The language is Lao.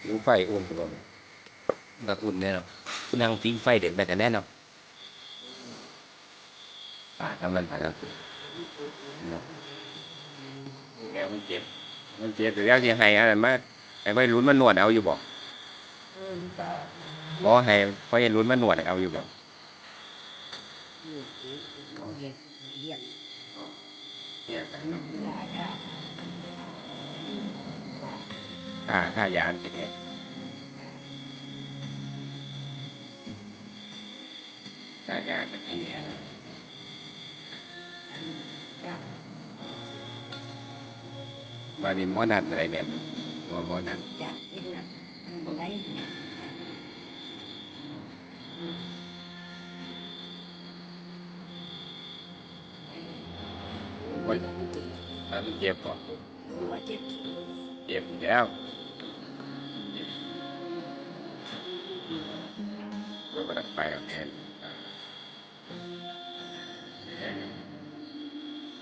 ຜິວໄຟອຸ່ນບໍ່? ກໍອຸ່ນແດ່ເນາະ ນັ່ງຜິງໄຟເດັດແບດແດ່ເນາະ. ປາທຳມັນໄປແລ້ວເນາະ ແລ້ວມັນເຈັບ ມັນເຈັບ ແລ້ວຊິໃຫ້ອັນນັ້ນມາ ໃຫ້ໄວລຸ້ນມານວດເອົາຢູ່ບໍ່? ບໍ່ ໃຫ້ໄວລຸ້ນມານວດໃຫ້ເອົາຢູ່ບໍ່? ຖ້າ ຖ້າຢານຊິເຮັດ ຖ້າຢານຊິເຮັດ ບາດນີ້ໝໍນັດໃດແບບ ໝໍ ໝໍນັດ ໂອ້ຍ ມັນເຈັບບໍ່? ເຈັບແລ້ວ ມັນບໍ່ໄດ້ໄປແລ້ວແທ້.